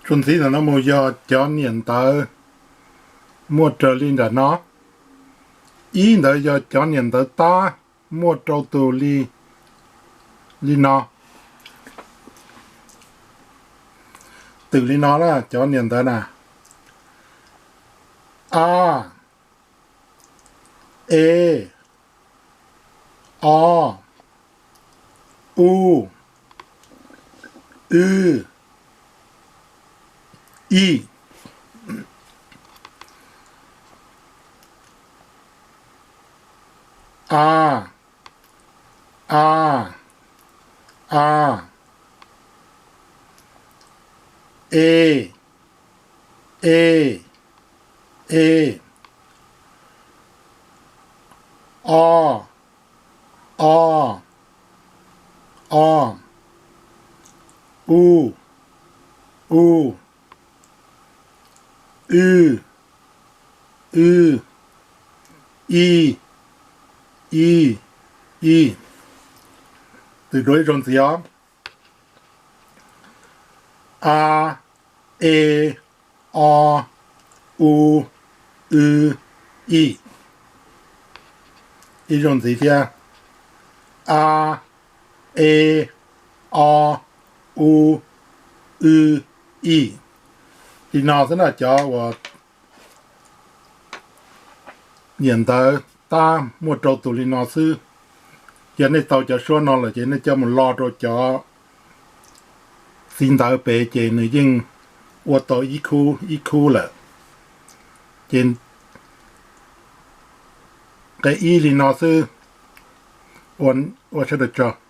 Rau ntxiv ntawm no mus yog cov niam ntawv muaj raws li nram no. Ib ntawd yog cov niam ntawv tab muaj rau tus li, li no. Twm li no na, cov niam ntawv na: a, e, o, u, w, i. A, a, a, e, e, e, o, o, o, u, u, w, w, i, i, i. Twm dua ib zaug ntxiv os. A, e, o, u, w, i. Ib zaug ntxiv thiab: a, e, o, u, w, i. Li no xwb na, cov uas niam ntawv tab muaj rau tus li no xwb. Yog nej tau cov suab no lawm ces nej coj mus lo rau cov txiv ntawv pem ces nws yeej ua tau ib khub ib khub lawm. Ces nqe ib li no xwb. Ua sawv daws tsaug.